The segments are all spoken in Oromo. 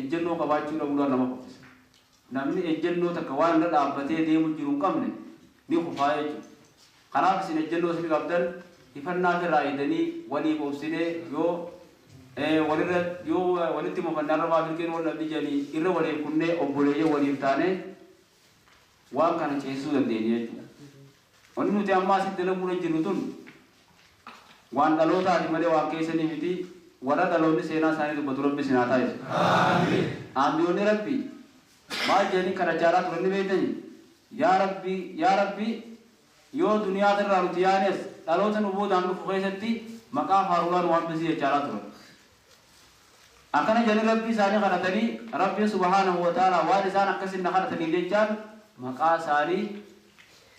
Ejjennoo qabaachuu dhabuudhaan nama kuffisa. Namni ejjennoo takka waan irra dhaabbatee deemu jiru hin qabne ni kufaa jechuudha. Kanaaf isin ejjennoo isin qabdan hifannaa irraa eegdanii waliif obsinee, yoo walirra yoo walitti mufanne, arrabaa filkeen wal dhabni jedhanii irra waliif kunnee, obboleeyyan waliif taanee waan kana ceesisuu dandeenya jechuudha. Wanni nuti amma asitti dalaguudha jirru tun waan dhalootaati malee waan keessanii miti. Warra dhaloonni seenaa isaanii dubbatu Rabbi isin haa taasisu. Ambiyoonni Rabbi maal jedhanii kadhachaaraa turan ni beektanii? Yaa Rabbi, yaa Rabbi, yoo duniyaa irraa nuti yaanes dhaloota nu boodaan dhufu keessatti maqaa faaruudhaan nu hambisii jechaaraa turan. Akkana jedhanii Rabbi isaanii kadhatanii, Rabbiin subhaanahu wa ta'ala waan isaan akkasin na kadhataniif jechaan maqaa isaanii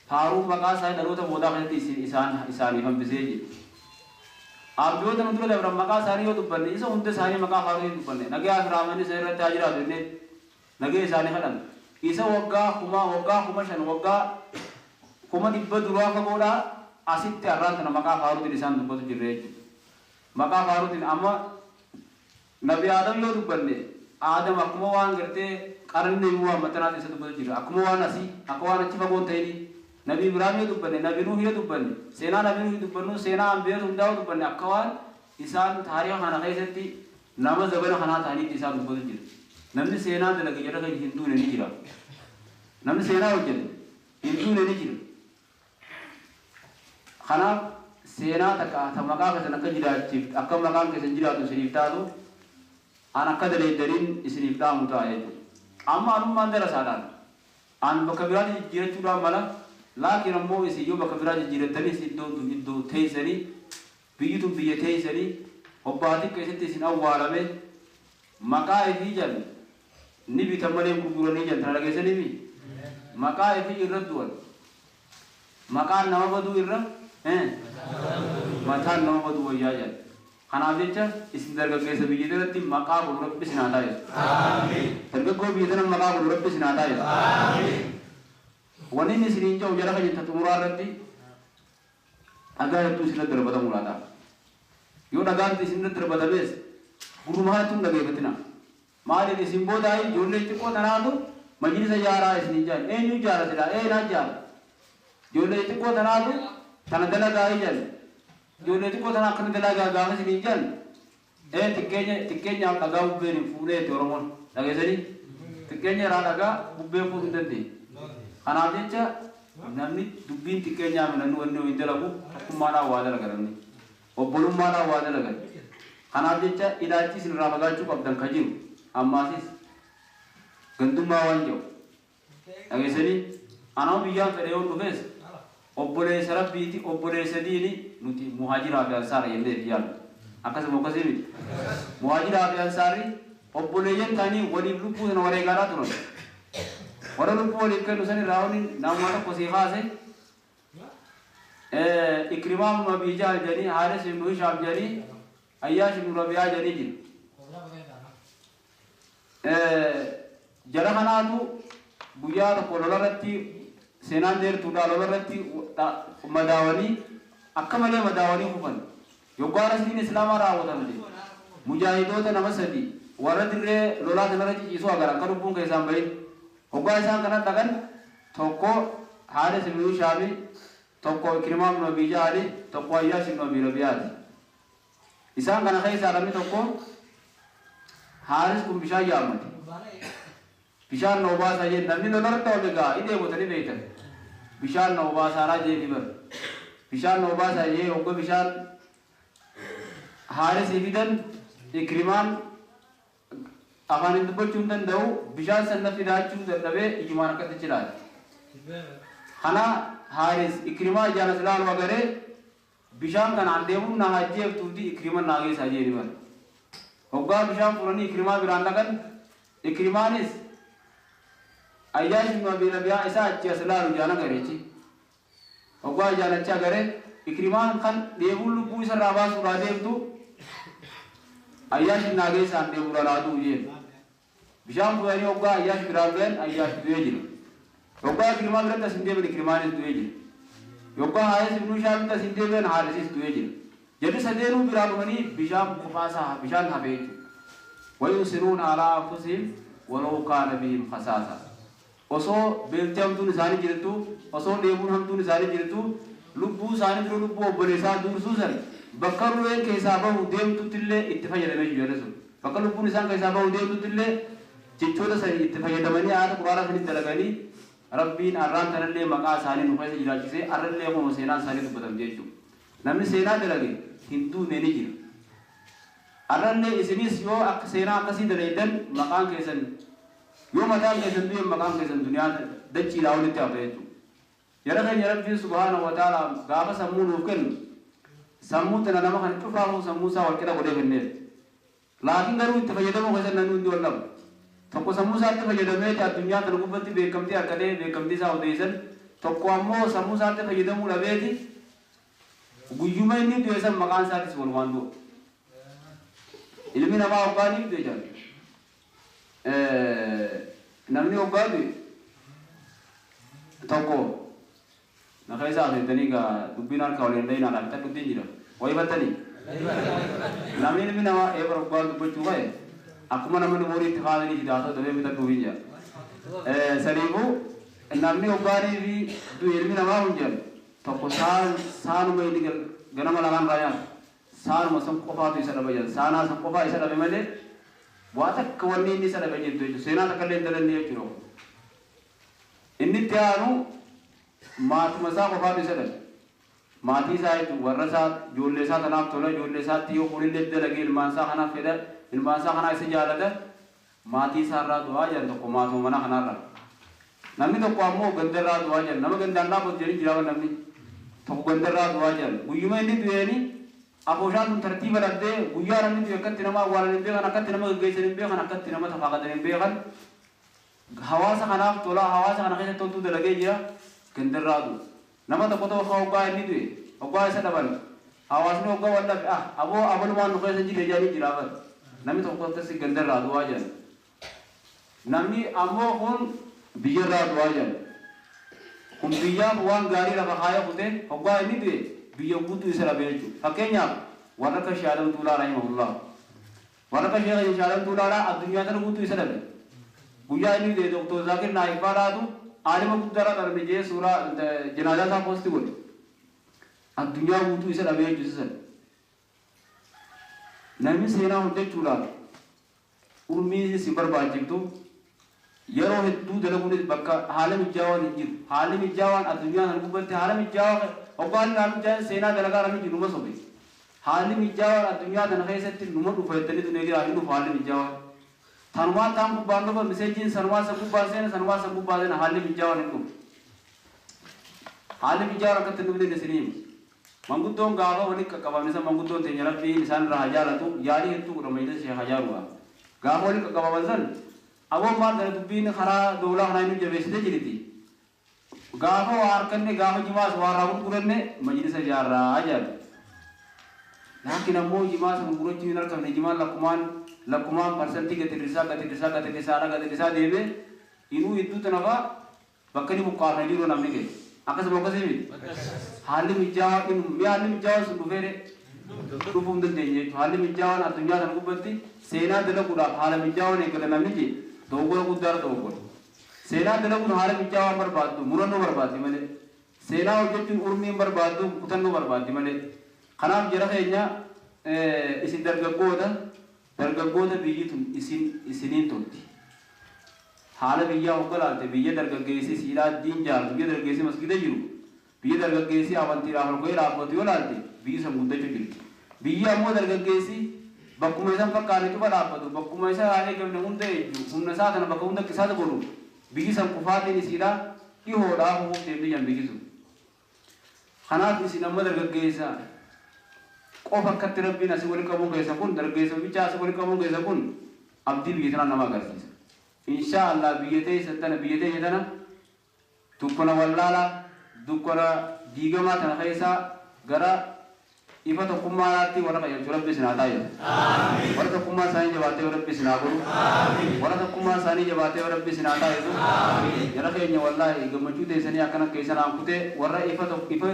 faaruu, maqaa isaanii dhaloota boodaa keessatti isaan isaaniif hambisee jedhe. Abdiyoota nu dura dabran maqaa isaanii yoo dubbanne, isa hunda isaanii maqaa faaruu dubbanne, nagaa fi rahmanni isa irratti haa jiraatu jennee nagaya isaanii kadhanne. Isa waggaa 1000, waggaa 5000, waggaa 100,000 duraa fagoodhaa asitti har'aan tana maqaa faaruutiin isaan dubbatu jirra jechuudha. Maqaa faaruutiin amma Nabi Aadam yoo dubbanne, Aadam akkuma waan gartee qarni Nabi Muhammad tanaatti isa dubbatu jira. Akkuma waan asii, akka waan achi fagoon ta'ini. Nabi Ibraahim yoo dubbanne, Nabi Nuh yoo dubbanne, seenaa Nabi Nuh dubbannu, seenaa ambiyoota hundaa yoo dubbanne, akka waan isaan taariika kana keessatti nama zabana kanaa ta'aniitti isaan dubbatu jira. Namni seenaa dalage jara keenya hin duune ni jira. Namni seenaa hojjete hin duune ni jira. Kanaaf seenaa takka ta maqaa keessan akka jiraachiif, akka maqaan keessan jiraatu isiniif taatu an akka daleeddaniin isiniif dhaamu ta'a jechuudha. Amma anummaan darasaadhaan an bakka biraatti jijjiirachuudhaan mala, laakiin ammoo isin yoo bakka biraa jijjiirattanis iddoon tun iddoo teessanii, biyyi tun biyya teessanii, hobbaatiin keessatti isin awwaalame, maqaa ifii jan ni bitan malee gurguranii jan tana dhageessaniimi, maqaa ifii irra du'an. Maqaan nama baduu irra mataan nama baduu wayyaa jedhan. Kanaaf jecha isin dargaggeessa biyya tanatti maqaa godhu Rabbi isin haa taasisu. Dargaggoo biyya tana maqaa godhu Rabbi isin haa taasisu. Wanni inni isiniin jedhu, jara keenya, ta xumuraa irratti dhagaa hedduu isinirratti darbatamu laata. Yoo dhagaan isinirratti darbatames gurruma kanatti hin dhageeffatina. Maaliif isin booda ijoollee xixiqqoo tanaatu majlisa ijaaraa isiniin jedhan. Eenyu ijaara silaa? Ee, naa ijaara. Ijoollee xixiqqoo tanaatu tana dalagaa jedhan. Ijoollee xixiqqoo tana akkana dalagaa gaafa isiniin jedhan, ee, xiqqeenya xiqqeenyaaf dhagaa bubbeen hin fuudhee jetti Oromoon. Dhageessanii? Xiqqeenya irraa dhagaa bubbeen fuudhuu hin dandeenye. Kanaaf jecha namni dubbiin xiqqeenyaaf namni wanni hin dalagu, tokkummaadhaan waa dalaga namni. Obbolummaadhaan waa dalagan. Kanaaf jecha ilaalchi isin irraa fagaachuu qabdan ka jiru ammaasis gandummaa waan jedhu. Dhageessanii? Anama biyyaan fedhe yoon dhufes obboleessa Rabbiiti, obboleessa diini. Nuti muhaajiraa fi ansaara jennee fi yaadnu. Akkasuma akkasii miti? Muhaajiraa fi ansaarri obboleeyyan ta'anii waliif lubbuu sana wareegaadhaa turan. Warra lubbuu waliif kennu san irraa wanni namuma tokko sii kaase, Ikrimaa ibnu Abii Jahl jedhanii, Haaris ibnu Hishaam jedhanii, Ayyaash ibnu Rabi'aa jedhanii jira. Jara kanaatu guyyaa tokko lola irratti, seenaan dheertuudha, lola irratti madaawanii, akka malee madaawanii kufan. Yoggaa rasmiin Islaamaa raawwatamte, mujaahidoota nama sadi warra dirree lolaa sanarra ciciisuu agaran kan lubbuun keessaan bahin. Hoggaa isaan kana dhaqan, tokko Haaris ibnu Hishaami, tokko Ikrimaa ibnu Abii Jahali, tokko Ayyaash ibnu Abii Rabi'aati. Isaan kana keessaa namni tokko, Haaris kun, bishaan yaammate. "Bishaan na obaasaa" jeen. Namni lolarra dhawame gaa i dheebotanii beektan. "Bishaan na obaasaadhaa" jeeni bar. "Bishaan na obaasaa" jee. Hogga bishaan Haarisii fidan, Ikrimaan afaaniin dubbachuu hin danda'u, bishaan san na fidaachuu dadhabee ijumaan akkatti chilaale. Kana Haaris Ikrimaa ijaan as ilaalu agaree, "Bishaan kanaan deemuun na hajjeeftuuti, Ikriman naa geessaa" jeeni bar. Hoggaa bishaan fuudhanii Ikrimaa biraan dhaqan, Ikrimaanis Ayyaash ibnu Abii Rabi'aa isaa achi as ilaalu ijaan agareechi. Hoggaa ijaan achi agare, Ikrimaan kan dheebuun lubbuu isarraa baasuudhaa deemtu, "Ayyaashin naa geessaan, dheebuudhaan haa du'u" jeen. Bishaan fuudhanii hoggaa Ayyaash biraan gayan, Ayyaash du'ee jira. Hoggaa Ikrimaa biratti as hin deebi'an, Ikrimaanis du'ee jira. Yoggaa Haaris ibnu Hishaamitti as hin deebi'an, Haarisis du'ee jira. Jarri sadeenuu biraa dhufanii bishaan qofaasaa bishaan hafe jechuudha. Wayusiruuna alaa anfusihim walaw kaana bihim khasaasa. Osoo beelti hamtuun isaanii jirtu, osoo dheebuun hamtuun isaanii jirtu, lubbuu isaanii dura lubbuu obboleessaa dursuu san bakka ru'een keessaa bahu deemtutti illee itti fayyadamee jiru jedhe sun. Bakka lubbuun isaan keessaa bahu deemtutti illee jechoota sanii itti fayyadamanii aayata Qur'aanaa sanitti dalaganii Rabbiin arraan tanallee maqaa isaanii nu keessa jiraachisee arrallee kunoo seenaan isaanii dubbatamti jechuudha. Namni seenaa dalage hin duune ni jira. Arrallee isinis yoo akka seenaa akkasii dalaydan maqaan keessan yoo mataan keessan du'e maqaan keessan duniyaa dachiidhaa olitti hafa jechuudha. Jara keenya Rabbiin subhaanahu wa ta'ala gaafa sammuu nuuf kennu sammuu tana nama kana cufaafuu sammuu isaa wal qixa godhee kenneef. Laakiin garuu itti fayyadamuu keessatti namni hundi wal dhaba. Tokko sammuu isaatti fayyadameeti addunyaa tana gubbatti beekamtii argatee beekamtii isaa odeessan, tokko ammoo sammuu isaatti fayyadamuu dhabeeti guyyuma inni du'e san maqaan isaatis walumaan du'a. Ilmi namaa hoggaa ni du'e jedhan. Namni hoggaa du'e tokko na keessa afeettanii gaa dubbiin harka waliin dhayinaa dhaaf fixadhuttiin jira. Wayifattanii? Namni ilmi namaa eebara hoggaa dubbachuu ka'e akkuma namni horii itti kaasanii fidaasoo dafee fixadhuuf hin jedha. Saniifuu namni hoggaanii fi du'e ilmi namaa kun jedhan tokko saanuma inni ganama lamaan irraa nyaatu saanuma san qofaatu isa dhaba jedhan. Saanaa san qofaa isa dhabe malee waa takka wanni inni isa dhabe jirtu jechuudha. Seenaa takka illee hin dalanne jechuudha. Inni itti aanu maatuma isaa qofaatu isa dhabe. Maatii isaa jechuun warra isaa ijoollee isaa tanaaf tola, ijoollee isaatti yoo kunillee dalage ilmaan isaa kanaaf fedha, ilmaan isaa kanaa isa jaalata, maatii isaa irraa du'aa jedhan tokko maatuma mana kanarraa. Namni tokko ammoo ganda irraa du'aa jedhan, nama gandaan dhaabbatu jedhanii jira namni tokko ganda irraa du'aa jedhan. Guyyuma inni du'eeni afooshaan sun tartiiba dhabdee guyyaa namni du'e akkatti nama awwaalan hin beekan, akkatti nama gaggeessan hin beekan, akkatti nama tafaaqatan hin beekan. Hawaasa kanaaf tolaa, hawaasa kana keessatti toltuu dalagee jira, ganda irraa du'u. Nama tokko tokko hoggaa inni du'e, hoggaa isa dhaban, hawaasni hoggaa wal dhabe, ah aboo abalumaan nu keessa jire jedhanii jira bar. Namni tokko akkasii ganda irraa du'aa jedhan. Namni ammoo kun biyya irraa du'aa jedhan. Kun biyyaaf waan gaarii lafa kaayee kute, hoggaa inni du'e biyya guutuu isa dhabe jechuudha. Fakkeenyaaf warra akka Sheekh Adam Tuulaa rahimahullah. Warra akka Sheekh Adam Tuulaadhaa addunyaa tana guutuu isa dhabe. Guyyaa inni du'e Dr. Zaakir Naayik faadhaatu aalima guddaadhaa dhabne jee suuraa janaazaa isaa poosti godhe. Addunyaa guutuu isa dhabe jechuudha san. Namni seenaa hojjechuudhaaf urmiinis hin barbaachiftu, yeroo hedduu dalaguunis bakka haala mijaawaan hin jiru. Haalli mijaawaan addunyaa kana gubbatti haala mijaawaa hoggaan haala mijaawaan seenaa dalagaa namni jiru numa sobe. Haalli mijaawaan addunyaa kana keessatti numa dhufa jettanii tun eegiraa hin dhufu haalli mijaawaan. Tanumaan taan gubbaan dhufa miseejiin sanumaa san gubbaan seena sanumaa san gubbaan seena haalli mijaawaan hin dhufu. Haalli mijaawaan akkatti hin dhufne isinii hima. Manguddoon gaafa walitti qaqqabamne san manguddoon teenya Rabbiin isaan irraa haa jaalatu yaalii hedduu godhan majlisa Sheekh Hajaaruudha. Gaafa walitti qaqqabaman san aboon maal tana dubbiin karaa dowlaa kanaa inni jabeessite jirti. Gaafa waa harkanne gaafa jimaas waa irraa gurguranne majlisa ijaarraa jedhan. Laakiin ammoo jimaa san gurgurachuu hin harkamne, jimaan lakkumaan lakkumaan parsantii gadi hir'isaa gadi hir'isaa gadi hir'isaadha gadi hir'isaa deemee inuu hedduu tana fa'aa bakka inni buqqaafne jiru namni ga'e. Akkasuma akkasii miti. Haalli mijaawaa inni mee haalli mijaawaan sun dhufee dhufuu hin dandeenye jechuudha. Haalli mijaawaan addunyaa kana gubbatti seenaa dalaguudhaaf haala mijaawaan eeggata namni jee dogoggora guddaarra dogoggora. Seenaa dalaguun haala mijaawaan barbaaddu murannoo barbaaddi malee. Seenaa hojjechuun urmii hin barbaaddu, kutannoo barbaaddi malee. Kanaaf jara keenya isin dargaggoota, dargaggoota biyyi tun isin isiniin tolti. Haala biyyaa hogga laalte biyya dargaggeessi siidhaa diin jaalatu, biyya dargaggeessi masgida jiru, biyya dargaggeessi amantiidhaaf ol ka'ee dhaabbatu yoo laalte biyyi san guddachuu jirti. Biyyi ammoo dargaggeessi bakkuma isan fakkaanne cufa dhaabbatu, bakkuma isa haa eegamne hunda ejju, humna isaa tana bakka hunda qisaasa godhu, biyyi san kufaatiin isiidhaa dhihoodhaa kufuuf deemti jedhan biyyi sun. Kanaaf isin amma dargaggeessa qofa akkatti Rabbiin asii wali qabuun keessa kun dargaggeessa bichaa asii wali qabuun keessa kun abdii biyya tanaa nama agarsiisa. Inshaa Allah biyya teessan tana biyya teenya tana dukkana wallaalaa dukkana diigamaa tana keessaa gara ifa tokkummaadhaatti warra qajeelchu Rabbi isin haa taasisu. Warra tokkummaa isaanii jabaatee Rabbi isin haa godhu. Warra tokkummaa isaanii jabaatee Rabbi isin haa taasisu. Jara keenya wallaahi gammachuu teessanii akkana keessan aan kutee warra ifa ifa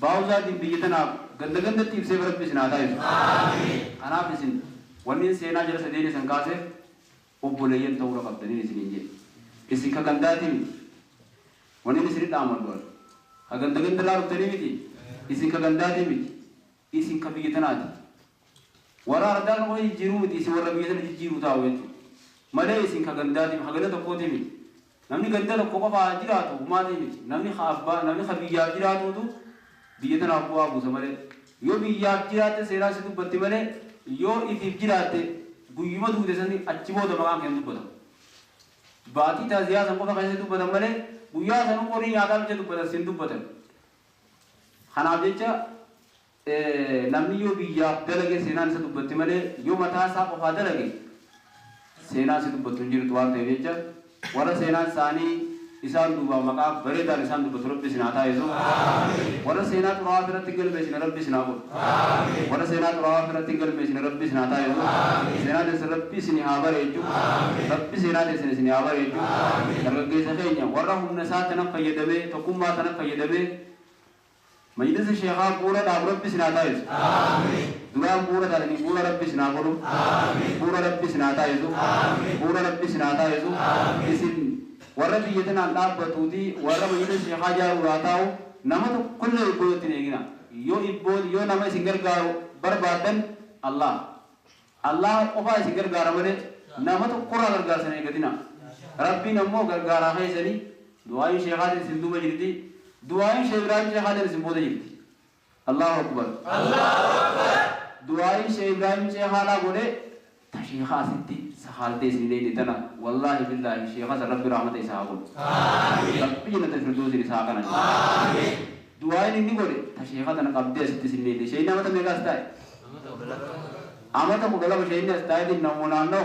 baawuzaatiin biyya tanaaf ganda gandatti ibsee Rabbi isin haa taasisu. Kanaaf isin Wanni seenaa jala sadeen isin kaaseef obboleeyyan ta'uu qabdanii isiniin jedhe. Isin ka gandaatii miti. Wanni isin dhaaman du'an. Ka ganda ganda dhuftanii miti. Isin ka gandaatii miti. Isin ka biyya tanaati. Warra ardaa kan qofa jijjiiruu miti isin warra biyya tana jijjiiruu taa'u jechuudha. Malee isin ka gandaatii ka ganda tokkootii miti. Namni ganda tokko qofaa jiraatu humaatii miti. Namni ka abbaa namni ka biyyaaf jiraatuutu biyya tanaaf bu'aa buusa malee. Yoo biyyaaf jiraatte seenaa si dubbatti malee yoo ifiif jiraatte guyyuma duute sani achi booda maqaan kee dubbatamu. Baatii taaziyaa san qofa keessatti dubbatan malee guyyaa sanuu qorii nyaataa bicha dubbatan sin dubbatan. Kanaaf jecha namni yoo biyyaaf dalage seenaan isa dubbatti malee yoo mataa isaa qofaa dalage seenaan si dubbattu hin jirtu waan ta'eef jecha warra seenaan isaanii isaan duubaa maqaa bareedaan isaan dubbatu Rabbi isin haa taasisu. Warra seenaa xuraawaa biratti galmeessine Rabbi isin haa godhu. Warra seenaa xuraawaa biratti galmeessine Rabbi isin haa taasisu. Seenaa teessan Rabbi isin haa bareechu. Rabbi seenaa teessan isin haa bareechu. Dargaggeessa keenya warra humna isaa tana fayyadamee tokkummaa tana fayyadamee majlisa sheekaa bu'uura dhaabu Rabbi isin haa taasisu. Duraan bu'uura taatanii bu'uura Rabbi isin haa godhu. Bu'uura Rabbi isin haa taasisu. Bu'uura Rabbi isin haa taasisu. Isin warra biyya tanaan dhaabbatuuti warra majlisa sheekaa ijaaruudhaa taa'u nama tokkollee ibboo ittiin eegina. Yoo ibboo yoo nama isin gargaaru barbaaddan Allah. Allah qofaa isin gargaara malee nama tokkorraa gargaarsa hin eeggatina. Rabbiin ammoo gargaaraa keessanii du'aayin sheekaatiin isin duuba jirti. Du'aayin Sheekh Ibrahim sheekaatiin isin booda jirti. Allahu Akbar. Du'aayin Sheekh Ibrahim sheekaadhaa godhee ta sheekaa asitti sakaaltee isin leeyte tana wallaahi billaahi sheeka san Rabbi rahmata isaa haa godhu. Rabbi jannata firdoosin isaa haa qananiisu. Du'aayin inni godhe ta sheeka tana qabdee asitti isin leeyte. Sheekni amata meeqa as taa'e? Amata 12 sheekni as taa'eetiin namoo naannoo